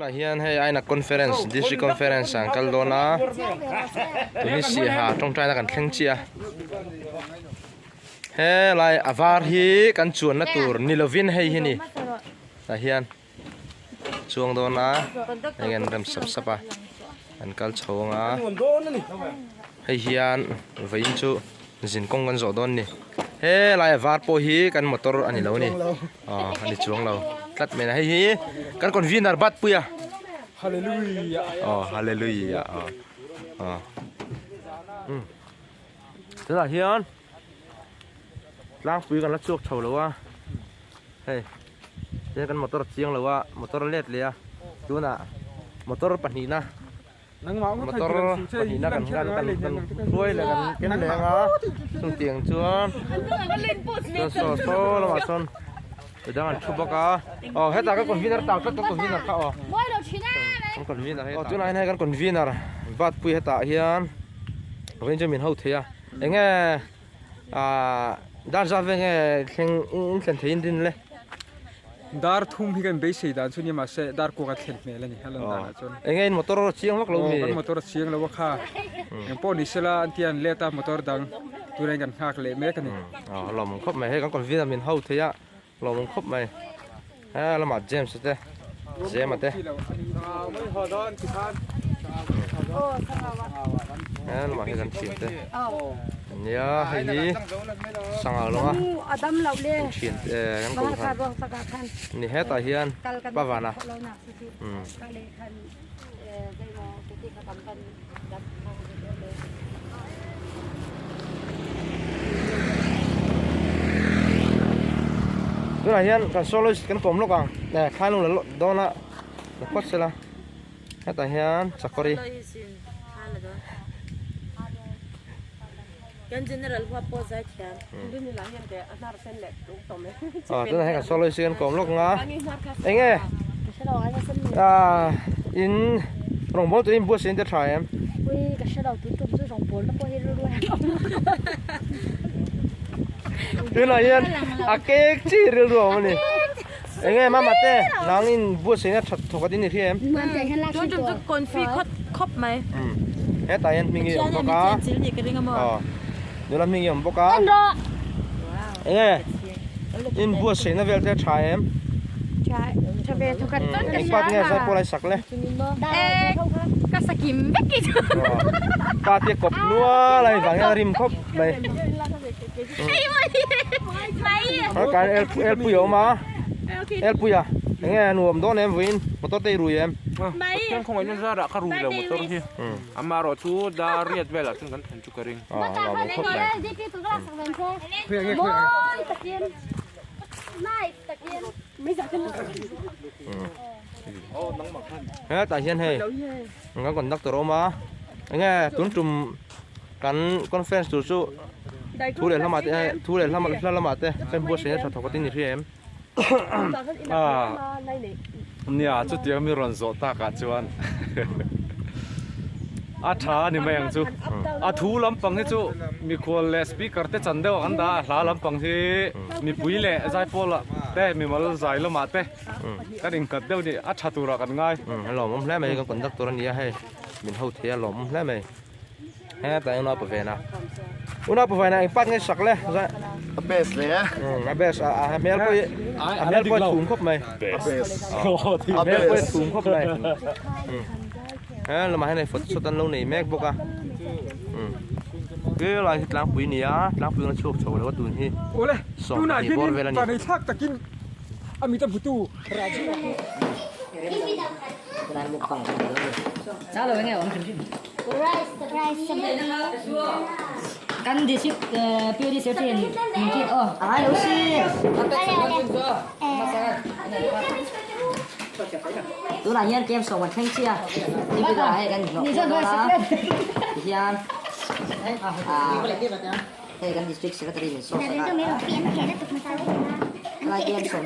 Tunah hian hei aina conference district conference ah an kal dawn a tuni siaha tawngtaina kan thleng chiah a helai a var hi kan chuanna tur ni lovin hei hi ni tah hian chuang dawn a heng an rem sap sap a an kal chho ang a hei hian vawiin chu zin kawng kan zawh dawn a ni helai a var pawh hi kan motor a ni lo a ni aw a ni chuang lo tlat mai a hei hi kan convener bat pui a hallelujah aw hallelujah aw aw um tunah hian tlangpui kan la chhuak chho lo a hei tihian kan motor a chiang lo a motor a let leh a tunah motor pahnihna motor pahnihna kan kan kan kan hruai leh kan ken leh ang a chutiang chuan chuan saw saw lamah sawn midang an thu bawk a aw hetah kan convener tau tlat kan convener kha aw kan convener hei aw tunah hian hei kan convener bat pui hetah hian vawiin chu min ho thei a eng nge Ahh dar zat vel nge thleng in thlen thei in rin le. Dar thum hi kan beisei dan chu nia mahse dar kuak a thlen hmel a ni a lan danah chuan. Eng nge in motor a chiang vak lo mi? Aw kan motor a chiang lo a kha. Eng pawh ni sela an tia an let a motor dang tunah hian kan nghak leh mek a ni. Aw lawmawm khawp mai hei kan convener min ho thei a lawmawm khawp mai. He lamah James a te Zema te. He lamah hi kan thian te. Nia hei hi sangha lawnga kan thian te kan ko khan ni hetah hian pavana umm. Tunah hian kan soloist kan kawm lawk ang eh thlai lung la dawn a la phawt sela hetah hian chakawri aw tunah hian kan soloist hi kan kawm lawk ang a eng nge ah in rawngbawl turin buatsaih in te tha em. Tunah hian a cake chi rilru a awm a ni eng nge mama te nang in buatsaih na that thawk a ding ni hria em. Hetah hian hming hi a awm bawk a aw nula hming hi a awm bawk a eng nge in buatsaih na vel te a tha em. Eng part nge zai pawh lai sak le. Pa te kawp nual a vang hian a rim khawp mai. Kan elpui a awm a elpui a eng nge nuam dawn em vawiin motor te i rui em. Pathian khawngaihna zarah ka rui lo motor hi amaherawh chu dar riat velah chuan kan thlen chu ka ring. Hetah hian hei kan conductor a awm a enge tun tum kan conference tur chu thu leh hlamah te thu leh hla hla lamah te kan buatsaih na tha thawk atin i hria em? Nia chutiang mi rawn zawh takah chuan a tha a ni mai ang chu a thu lampang hi chu mikhual leh speaker te chan deuh an dah a hla lampang hi mipui leh zaipawl ah te mimal zai lamah te kan inkhat deuh a ni a tha turah kan ngai. A lawmawm hle mai kan conductor a nia hei min ho thei a lawmawm hle mai. Hetah hian unau pavena unau pavena eng part nge sak le a best le a best a hmel pawh hi a hmel pawh a thum khawp mai a best a hmel pawh a thum khawp mai he lamah hian hei photoshoot an lo nei mek bawk a he lai hi tlangpui a ni a tlangpui ang a chhuak chho lo a tun hi 20 bawr vel a ni. Kan district PUD secretary in kit aw. Tunah hian camp sawm kan thleng chiah a, ni ah hei kan inhlawh khawm dawn a, tihian hei kan district secretary min sawm sak a, helai camp sawm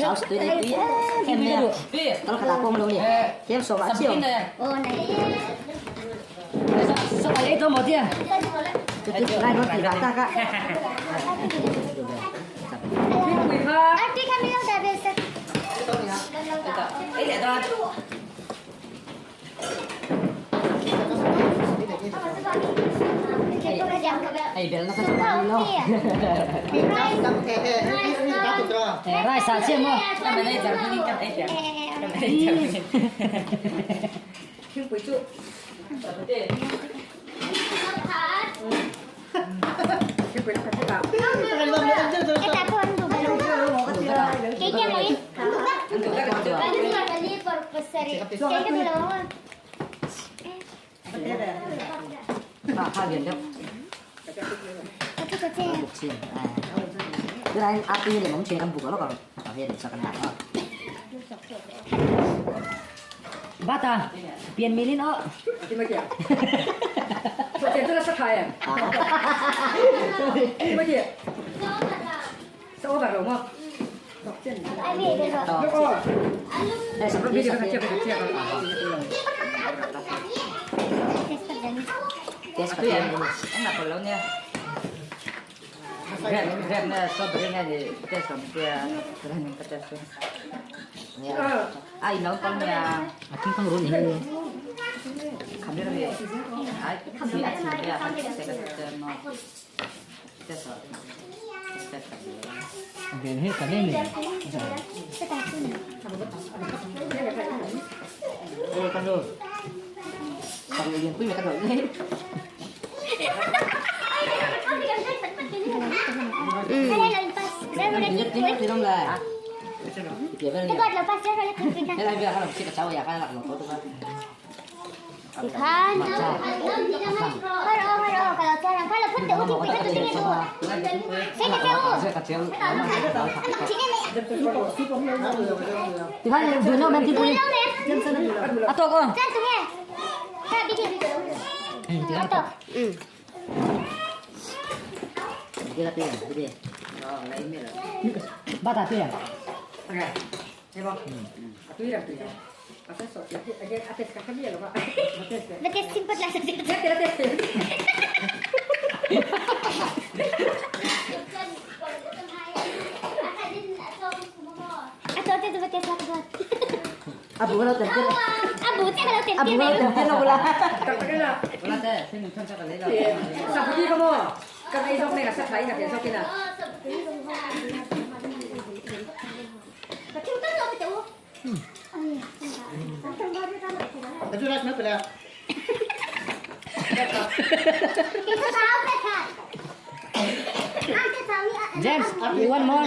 house tui nei tui em em mai a, kal khatah pawh awm lo a ni, camp sawmah chiah a awm. na kha chu lo. Rice ah chiam maw? Ka manager hmangin kan ei piang. Ka manager hmangin. Thingpui chu. Bata, pian milin o. James, you want more?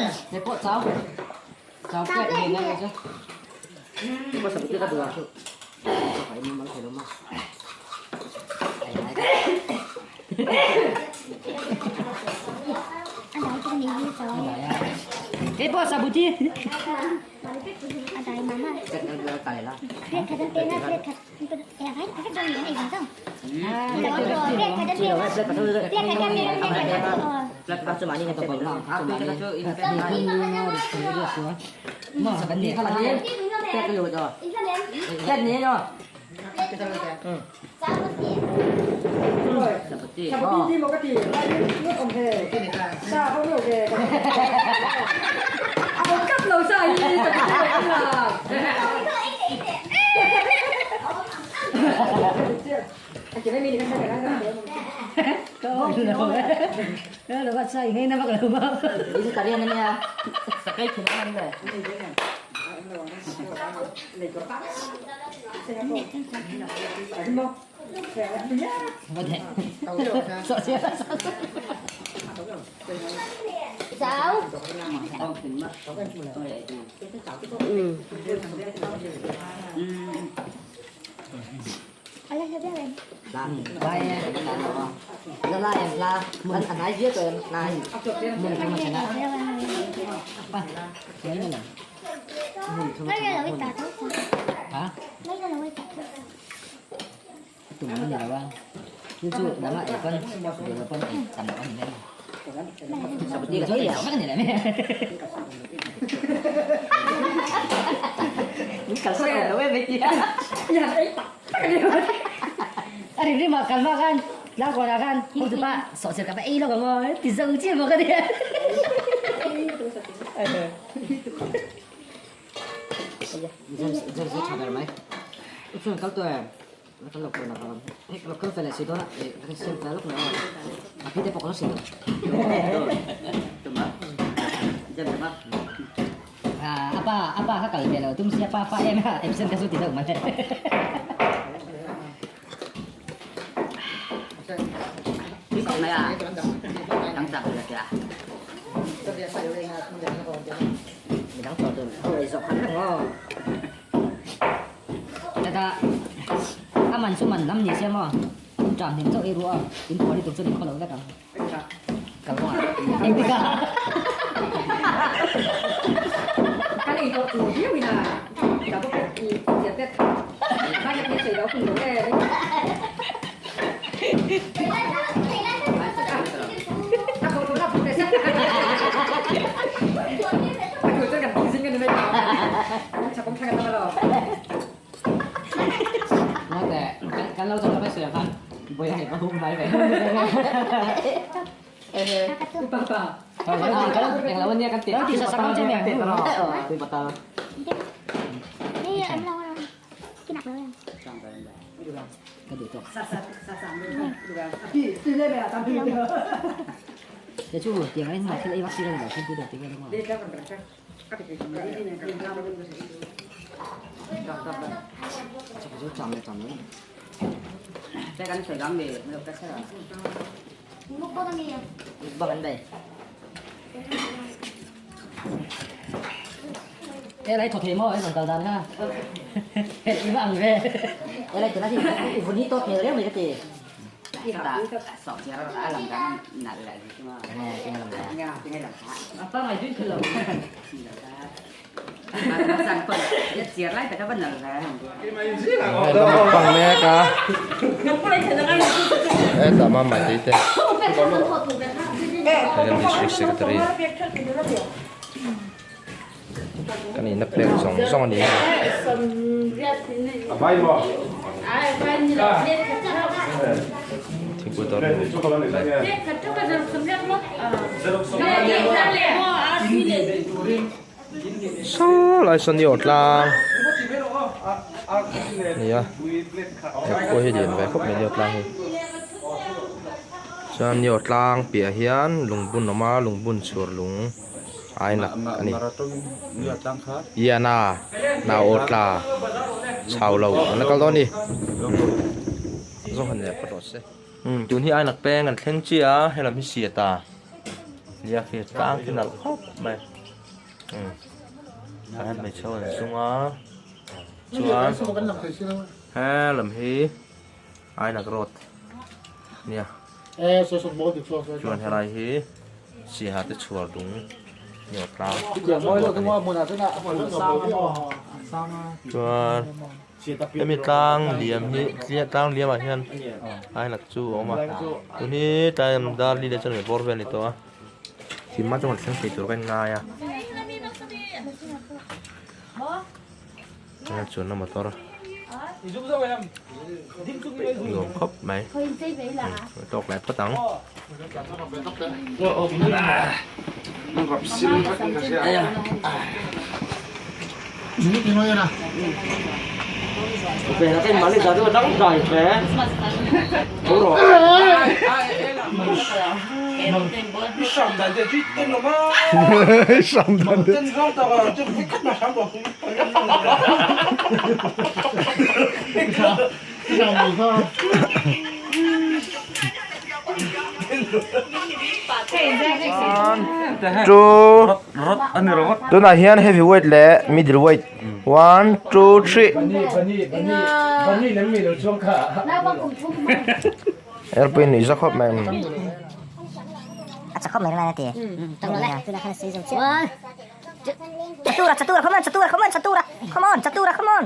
Kan lo kal ang hei lo kal fel leh si dawn a ih kan siam fel lawk mai a a pi te pawh ka lo siam a pa a pa kha kal ve lo tum sia pa fa em a absent kha chu ti deuh mai midang tawh tur zawh khat reng aw. Chutah a man chu man lam ni se maw in ṭam hnem chauh ei ruah a in puan hi tur chuan in khaw lo vek ang kal kawngah engtik ah Kan ei tawh tur viau ina ka bawk i chian tet mai na thei lo hun lo le. A tho tho na put se. A thu chuan kan tih zing a ni mai ta. Chakawm thleng a tam alo. Naute kan lo chawlh mai sawi ang khan buai a hei va hung hnai ve. Eng lo ania kan ti. Ti sa sak ang che mi ang. Ti patal. Ka duh tawk. Te chu tiang ai hnuai thil ei vak si lo ni lo thil pui deuh ti vel ang aw. He lai thaw thei maw he rawn kal dan kha he i va ang ve he lai tuna hi i vun hi tawt hmel reng mai ka ti Mukbang mek a hetah mama tih te kan district secretary kan inna pek zawng zawng a ni a. Thingpui dawr nuam khawp mai. Saw lai sawn i aw tlang nia he khua hi lian ve khawp mai ni aw tlang hi chuan ni aw tlang piah hian lungbun a awm a lungbun chhuar lung ai nak a ni Iana nau aw tla chau lo an la kal dawn a ni zawng han leh phawt rawh se. Tun hi ainak peng an thleng chiah a helam hi siat a nia khi tlang khi nalh khawp mai tah hian hmeichhe ho an zung a chuan helam hi ainak road nia chuan helai hi saiha te chhuar lung ni awm tlang chuan. Hemi tlang liam hi tlang liam ah hian ai lak chu a awm a tun hi tlai lam dar li leh chuan bawr vel a ni tawh a thim a chuan thleng thei tur ka in ngai a chuan na motor nuam khawp mai tawk leh phawt ang. Two tunah hian heavy weight leh middle weight one two three airplane nuih za khawp mai a chak khawp mai lai a ti chatura chatura come on chatura come on chatura come on chatura come on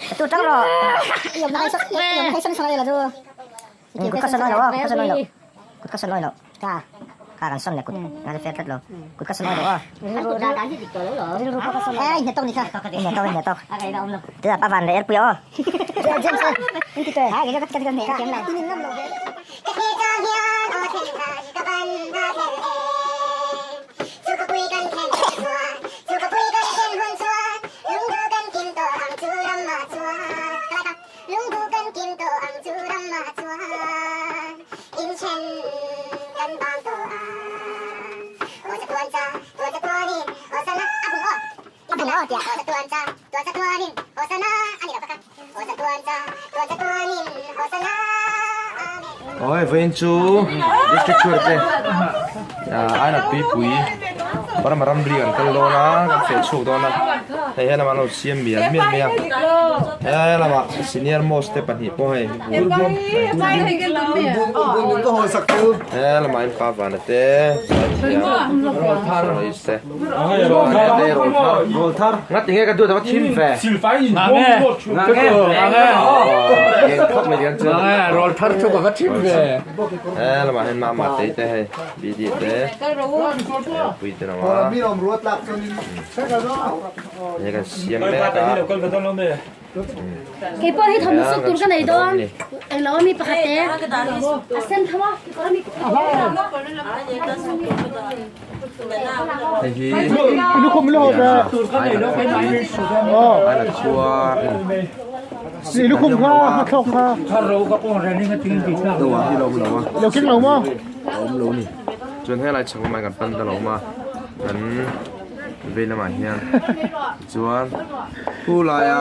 chatur tang rawh kut ka sawn lo aw kut ka sawn lo kut ka sawn lo ka ka kan sawn leh kut a la fair tlat lo kut ka sawn lo aw ei hne tawk ni kha hne tawk hne tawk tuna pa van leh erpui aw Oi vawiin chu district tour te aina tuipui Burma ramri kan kal dawn a kan feh chhuak dawn a hei helamah an lo siam mial mial mai a helamah senior most te pahnih pawh hei helamah in pa vana te Ngati nge ka duat a thim ve. Rawl thar chu ka va thim ve. He lamah hian mama te te hei BD te pui te lama. He kan siam mek a. Kei pawh hi thawmhnaw suk tur ka nei dawn englo ami pakhat te a sen tho a kekawr ami Hei hi chuan helai chhak lamah kan pan ta lo awm a kan vei lamah hian tichuan khu laia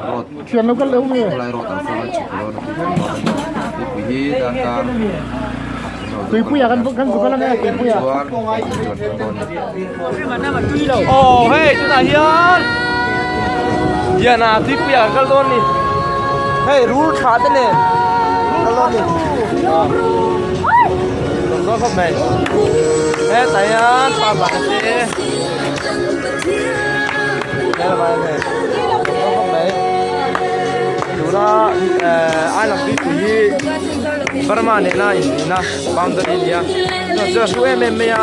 road khu lai road ang sawn a chhuk dawn a tuipui hi darkar aw hei tunah hian Liana tuipuiah kan kal dawn a ni hei rul tha te nen kal dawn a ni nuam dawn khawp mai hetah hian pa vana te helamah hian hei nuam dawn khawp mai tuna eh ai lam tuipui hi Burma nena inrina boundary a ni a chuan chuan a hlu em em mai a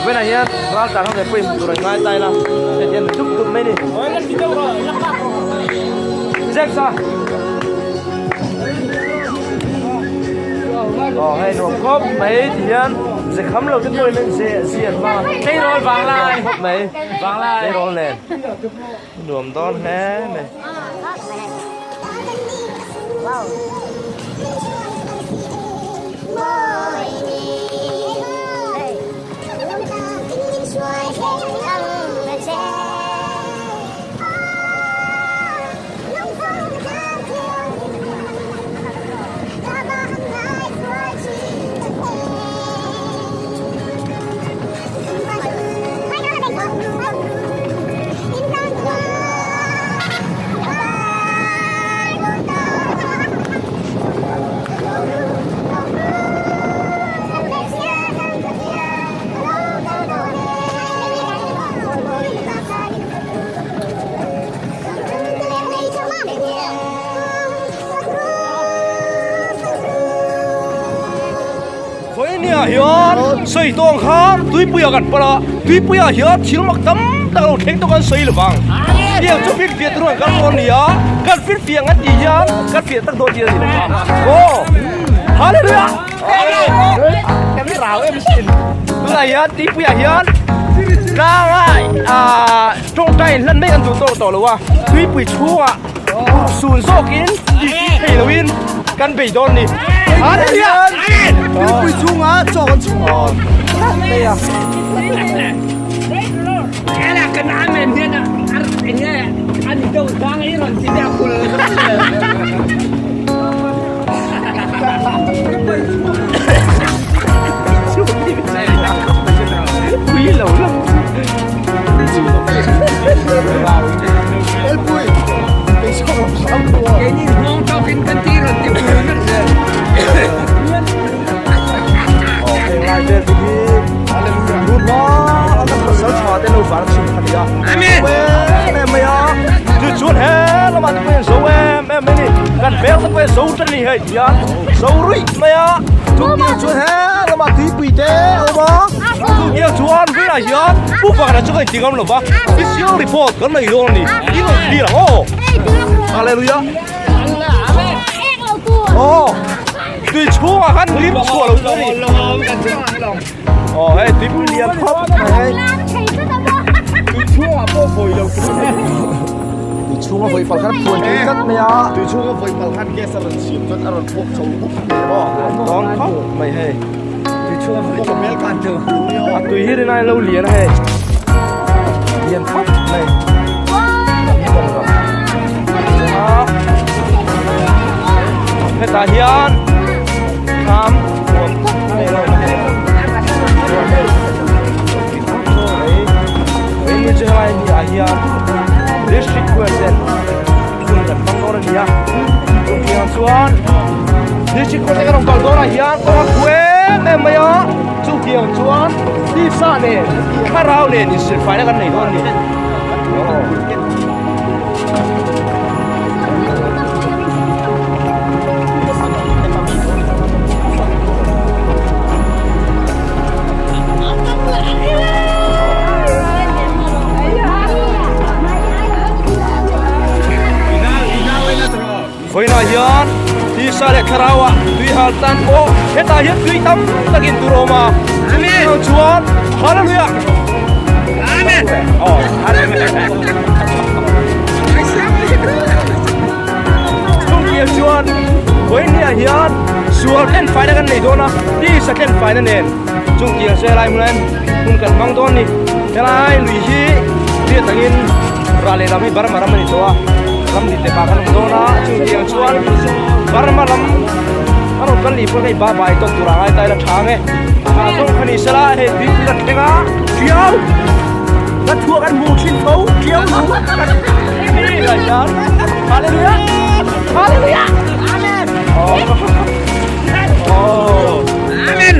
vawiinah hian ral tlan ho nen pawhin hmuh tur an ngai ta ila heti hian dup dup mai a ni James a aw hei nuam khawp mai ti hian ze kham lo te pawhin an ze zian hma tleirawl vanglai khawp mai vanglai tleirawl nen nuam dawn hle mai. Vawinia hian sawi tawng kha tuipuiah kan pal a, tuipuiah hian thil mak tam tak a lo thleng tawk an sawi lo vang. Tiang chu finfiah tur an kal dawn a ni a, kan finfiah ang an tih hian kan fiah tak dawn tih a ni lo vang. Aw! Hallelujah! Tunah hian tuipuiah hian tlanga ah tawngtai hlan mai kan duh tawk tawh lo a, tuipui chhungah Sun zawkin tih thei loin kan bei dawn ni. Hallelujah! Tuipui chhunga chaw kan chhung dawn. Kan amen hian enge ani deuh dang i rawn ti deuh kul. Pui lo lo. Kan bel te pawh zo tan ni hei hian zo ruih mai a chu chuan he lamah tuipui te a awm a chu hian chuan velah hian pu pakhat chu ka inti ngam lo va official report kan nei dawn a ni in rawn thlir ang aw hallelujah aw tui chhungah khan lim chhuah lo chu a ni aw hei tuipui lian khawp mai hei tui chhungah pawh vawi lo tui chhunga vawi pal khan phuan tui tlat mai a tui chhunga vawi pal khan gas a rawn siam chuan a rawn phawk chho bawk dawn khawp mai hei tui chhunga vawi pal kan chu a tui hi rinai lo lian a hei. lian khawp mai hetah hian thlam nuam tak mai lo mai chu helai ni ah hian district president hun kan hmang dawn a ni a chutiang chuan district president kan rawn kal dawnah hian kawng a khu em em mai a chutiang chuan tisa nen thlarau nen insilfaina kan nei dawn a ni. Vawiinah hian tisa leh thlarauah tui hal tan pawh hetah hian tui tam takin tur a awm a chumi erawh chuan Hallelujah Amen oh Chungkiah chuan vawiinah hian sual tlenfaina kan nei dawn a tisa tlenfaina nen chungkiah chu helai hmunah hian hun kan hmang dawn a ni helai lui hi riat angin Rah lehlam hi Burma ram a ni tawh a, ram ni tepah kan awm dawn a, chutiang chuan Burma lam a rawn kal nih pawh hei ba bai tawn tur a ngai ta ila tha ang e. Ah zawng kha ni sela hei tui pui kan thleng a, tiau ka thuah kan hmu thin tho tiau lu kan hian Hallelujah Hallelujah Amen Oh Oh Amen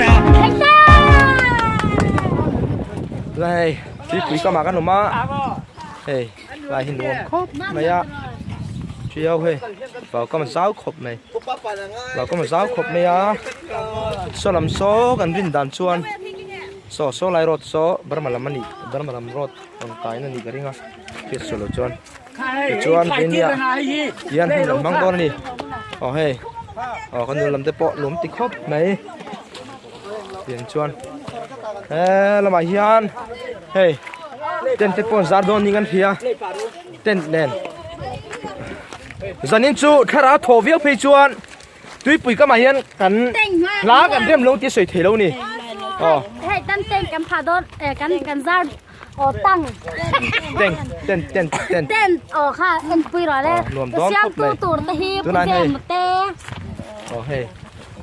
Lai Tuipui kamah kan awm a, hei lai hi nuam khawp mai a, tiau hei vau kam a zau khawp mai, vau kam a zau khawp mai a, saw lam saw kan rin dan chuan saw saw lai road saw Burma lam a nih Burma lam road rawn kaina a nih ka ring a hriat sual loh chuan tichuan keini ah hian hun an hmang dawn a ni aw hei aw kan nu lam te pawh nuam ti khawp mai. Tiang chuan he lamah hian hei tent te pawh an zar dawn niin kan hria tent nen zanin chu thlarau thaw viau phei chuan tuipui kamah hian kan hla kan rem lo tih a sawi thei lo a ni aw hei tan tent kan phah dawn kan kan zar aw tang tent tent tent tent tent aw kha en pui rawh le nuam dawn khawp mai siamtu tur te hi pu Jem te aw hei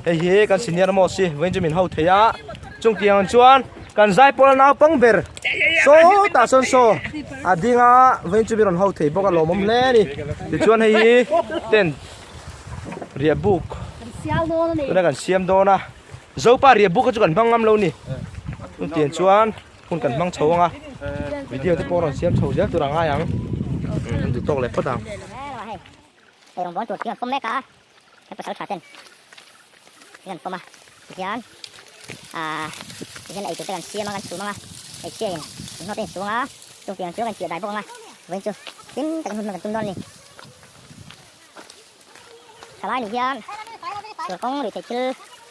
Hei hi kan senior maw si vawiin chu min ho thei a chungtiang chuan kan zaipawl a naupang ber sawtah sawn saw a ding a vawiin chu min rawn ho thei bawk a lawmawm hle a ni tichuan hei hi tent riah buk tuna kan siam dawn a zopa riah buk kha chu kan hmang ngam lo a ni chungtiang chuan hun kan hmang chho ang a video te pawh rawn siam chho zel tur a ngai ang an duh tawk leh phawt ang. He pasal tha ten thil an pawm a tihian ahh tihian eitur te kan siam a kan chhum ang a hmeichhia in thawmhnaw te in su ang a chung tiang chu kan chiah dai bawk ang a vawiin chu hlim takin hun hman kan tum dawn a ni thalai nih hian sual kawng rih theih thil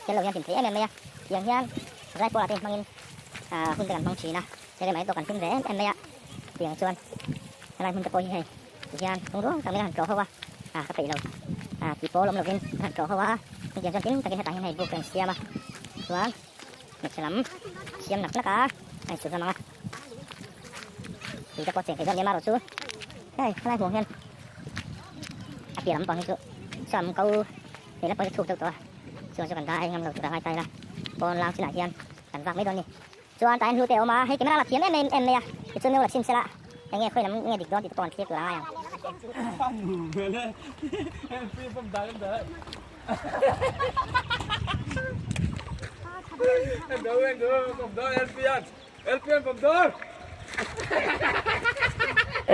tel lo hian hlim thei em em mai a tiang hian zai pawlah te hmangin ahh hun te kan hmang thin a hei mai tawh kan hlim ve em em mai a tiang chuan helai hmun te pawh hi hei. Tihian thungrung tak mai ka han tlawh ho a, ah ka peih lo, ah tih pawl awm lovin ka han tlawh ho a, hetiang chuan tin takin hetah hian hei buk ka insiam a, chuan hmeichhe lam siam nak nak a, a insut lam ang a, tui te pawh cheng thei dawn nia marawh chu hei helai hmuh ang hian a piah lampang hi chu sam ko leh lampang hi chu thuk deuh tawh a, chuan chu kan dai ngam lo tur a ngai ta ila pawn lang chinah hian kan vak mai dawn a ni. Chuan tah hian hlute a awm a, hei camera la thiam em em mai a, tichuan nge la chhin sela enge khawi lam nge dik dawn tih te pawh an thlir tur a ngai ang.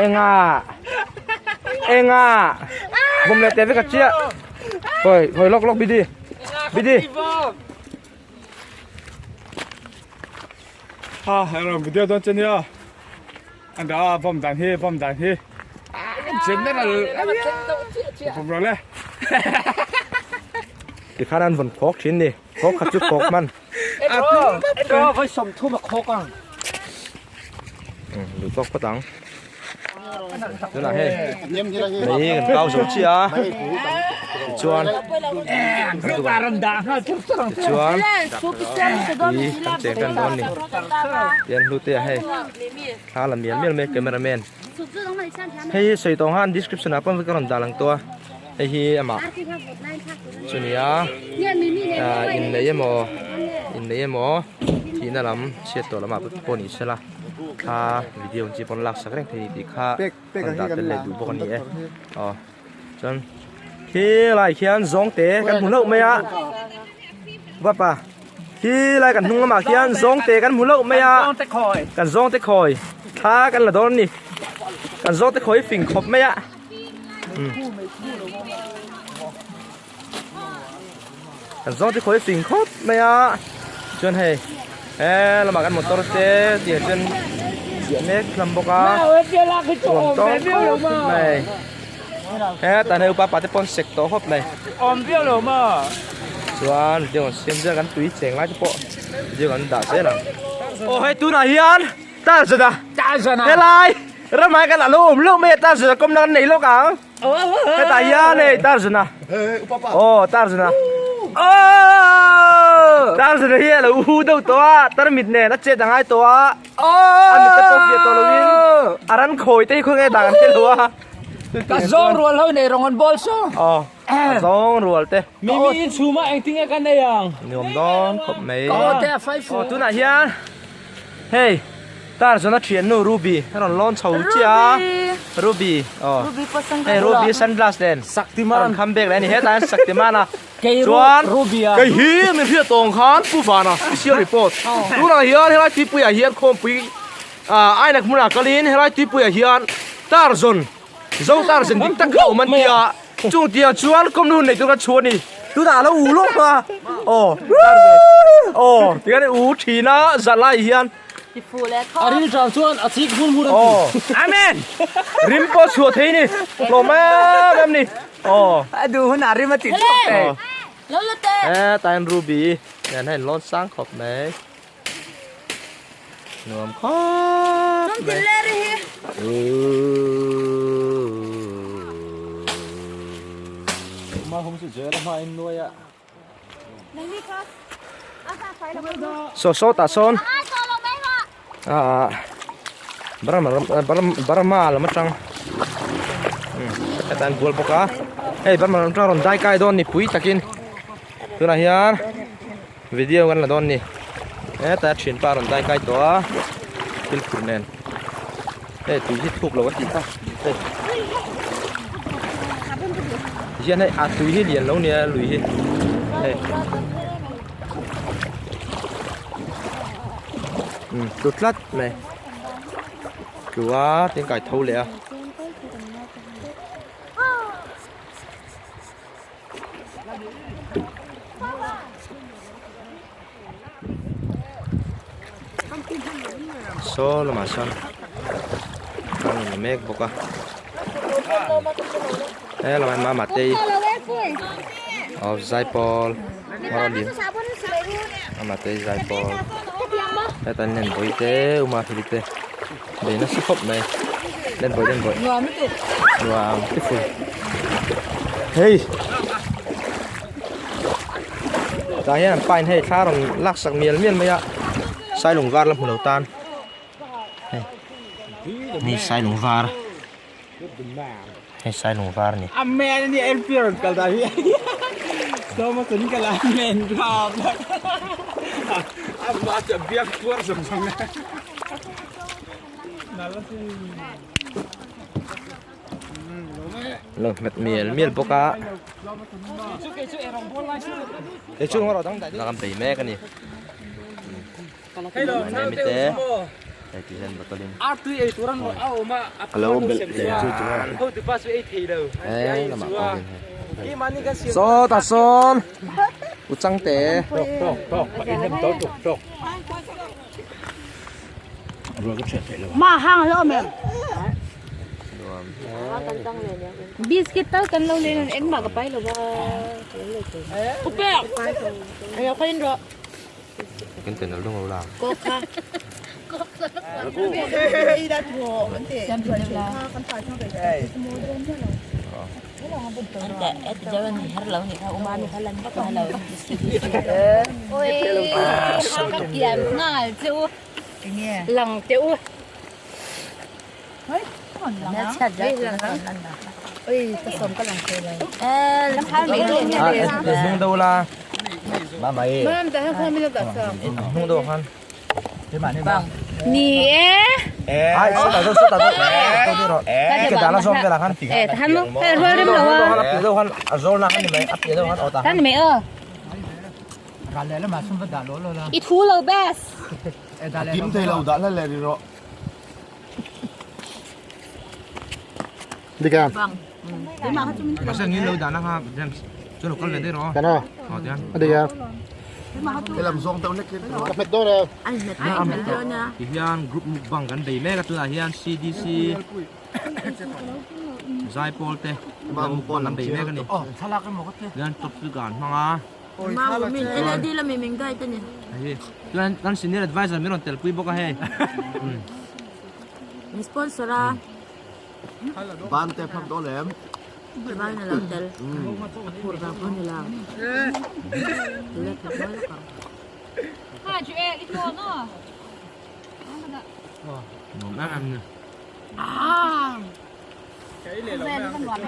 Enga enga vawm leh teh vek a chiah hawi hawi lawk lawk bidi bidi. Ha ram video dawn che nia an da bom dan hi bom dan hi general bom ro le tikhan an vawn khawk thin ni khawk khat chu khawk man Ero voi som thu ma khawk ang lu tawk phawt ang. Tunah hei mei kan kau zo chiah a tichuan tichuan tui kan cheng tan dawn a ni tian hlute ah hei thla la mial mial mai camera man hei hi sawi tawng khan description ah pawh ka rawn dah lang tawh a hei hi amah chu nia ah innei emaw innei emaw thihna lam chhiat tawh lamah pawh ni sela. Thla video ang chi pawn lak sak reng thei tih kha rawn dah tel leh duh bawk a ni e aw chuan khi lai khian zawng te kan hmu hlauh mai a vapa khi lai kan hnung lamah khian zawng te kan hmu hlauh mai a kan zawng te khawi thla kan la dawn a ni kan zawng te khawi fing khawp mai a Kan zawng te khawi fing khawp mai a chuan hei he lamah kan motor te tih chuan chiah mek hlawm bawk a nuam tawng khawp mai he tah hian upa pa te pawn sek tawh khawp mai chuan video an siam zel kan tui cheng lai te pawh video kan dah zel ang aw hei tunah hian Tarzana helai ramah hian kan alo awm loh mai a Tarzana kawmna kan nei lawk ang. Hetah hian hei Tarzana aw Tarzana Tarzana hi a lo hu deuh tawh a tarmit nen a chet a ngai tawh a a mit te pawh fiah tawh lovin a ran khawi te hi khawnge dan an hre lo a Ka zawng rual ho nei rawn an bawl saw aw ka zawng rual te Mimi in chhum a engtin nge ka nei ang Nuam dawn khawp mai Ka aw te a fai fu Aw tunah hian Hei Tarzana thiannu Ruby a rawn lawn chho chiah a Ruby aw hei Ruby sunglass nen a rawn kham bek leh a ni hetah hian Shaktiman a chuan kei hi min hriat tawng khan Pu Vana special report tunah hian helai tuipuiah hian khawmpui ah ainak hmunah kalin helai tuipuiah hian Tarzan Zo Tarzan dik tak kha a awm an tia chung tiang chuan kawmna hun nei tur kha chhuah a ni tunah a lo u lawk a aw Tarzan aw tihian u thin a zah lai hian. A ril tang chuan a chik hmur hmur a ti. Amen! Rim pawh chhuah thei ni. Hlawm em em ni. Aw. A duh hunah rim a ti chhuak thei. He tain Ruby nen hian lawn sang khawp mai. Nuam khawp mai. Saw saw tah sawn ah Burma lam Burma lam atang hetah an bual bawk a hei Burma lam atang rawn dai kai dawn ni pui takin tunah hian video kan la dawn ni hetah thianpa rawn dai kai tawh a thil phurh nen hei tui hi thuk lo a tih kha hei hian hei a tui hi lian lo nia lui hi hei um tlu tlat mai tlu a tin kai tho leh a. Saw lamah sawn an rawn la mek bawk a he lamah mama te aw zaipawl mama te zaipawl hetah hian lenpui te uma thil te bei nasa khawp mai lenpui lenpui nuam ti fur hei. Tah hian an pain hei thla rawn lak sak mial mial mai a sailung var la hmu lo tan hei ni sailung var hei sailung var a ni. Amen ani LP rawn kal dan hi Sawma chuan ka la amen ram a va chu a biak puar zawng zawng e. Lo hmet mial mial bawk a la kan bei mek a ni my name te hei ti hian bottle in he lamah pawh hian hei sawtah sawn u changte Ma hang lo em. Biscuit tal kan lo le nan engmah ka pai lo ba. Upe. Ayo khain ro. Kan ten lo lo la. Ko kha. Lang teh u. Hnung deuh la. Mamai. Hnung deuh khan. Ni e. Ai, sawtah deuh, sawtah deuh. Sawtah deuh rawh. Ke dah la zawm velah khan. Eh, tahan mo. Hei, rual rem lo a. A piah deuh khan, a zawl na khan ni mai. A piah deuh khan aw tah. Tan ni mai aw. I thu lo best. Kim thei lo dah la leh ri rawh. Dika. Masa ni lo dah na kha James. Chu lo kal ve dei rawh. Kana. Aw tian. Adika. Helam zawng deuh hlek hi ka hmet dawn e. Ti hian group mukbang kan bei mek a tunah hian CDC Zaipawl te mukbang kan bei mek a ni. Tihian chopstick an hmang a. Hei chuan kan senior advisor min rawn telpui bawk a hei. Ban te phak dawn em? Nuam em em ni.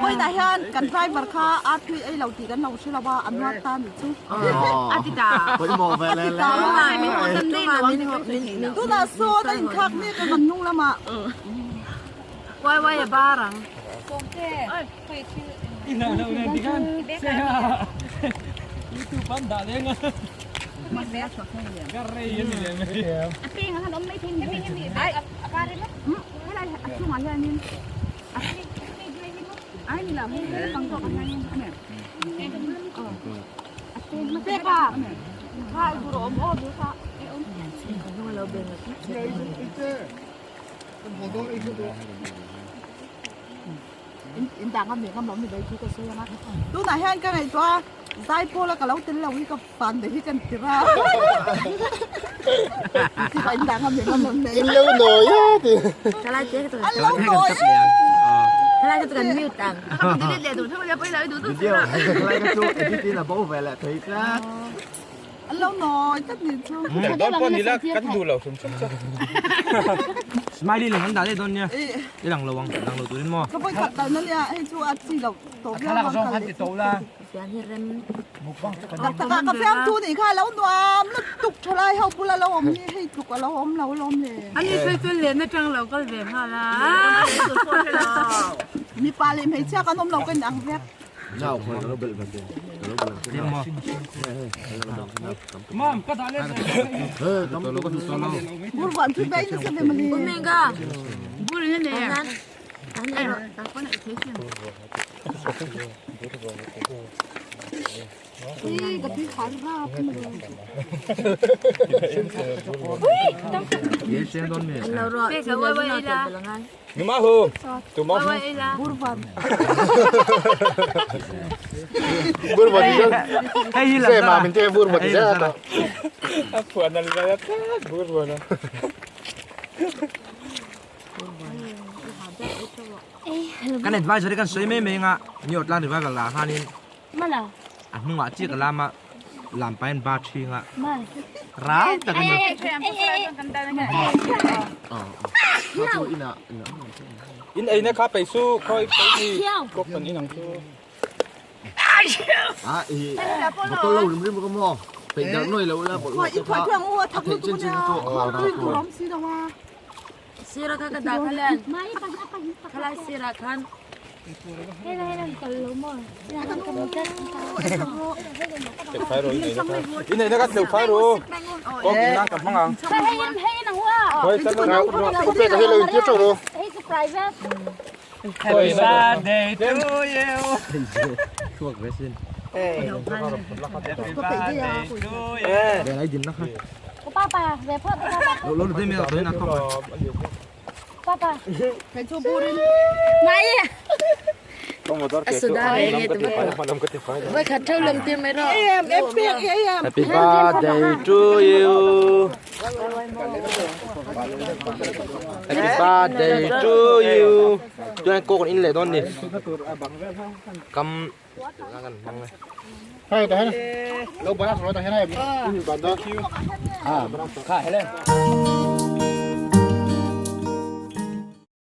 Vawiinah hian kan driver kha a tui ei lo tih kan lo hre lo a, a nuar ta nih chu. A ti ta. Pawimawh ve le le. Tunah sawn a inthlak mek a kan hnung lamah. Wai wai a bar ang. Tunah hian ka ngaihtuah a, Zaipawl a ka lo tel lo hi ka fan daih hi ka ni tir a. In lo nawi a ti. An lo nawi e. Video helai kha chu edit in a bo ve leh thei tlat. An lo nawi tlat nih chu. Dawn pawh ni la kan duh lo hrim hrim chu. Smiley leh kan dah daih dawn nia. I lang lo ang, lang lo turin maw? Ka vawi khat kalna nia hei chu a chi loh tawp viau ang kal leh chu. Tak tak ah ka fiamthu nih kha a lo nuam lutuk thalai ho bula lo awm hi hei tluk a lo awm lo alawm le. Ani sawi chu len atang lo kal ve nghal a. Mipa leh hmeichhia kan awm lo ka in ang vek. Bur van chu bei nasa ve mali. Bur in a nei a. Ui ka tui khar rap mali. Numa hu. Tu ma hu. Bur van. Bur van ti chuan se ma min te bur van ti zet a. A phuan a la tlat bur van a. Kan advisory kan sawi mai mai anga New York tlang revival ah khanin a hnungah chiah ka lam a lam pahin bar ṭhing a rang tak a ni. In eina kha pei su khawi pei ni kawk kan in ang chu. A i bottle lo rim rim ka maw peih darh nuai lo la bawlhhlawh te kha a theih chin chin chu a hal tur. Sira kha ka dah kha len. Khalai sira khan. In eina kha tleu phai ru. Kawk in nan ka hmang ang. Ka pek a hei lo in tir teuh ru. Happy birthday to you. Thuak ve sin. Happy birthday to you. Ve lai din na kha. Lo lo dei mai a na thawk. Happy birthday to you. Happy birthday to you. Chuan coke an in leh dawn ni. Kam kan hmang e. Hei tah hian lo banas rawh tah hian hei ban dawn. Kha hele.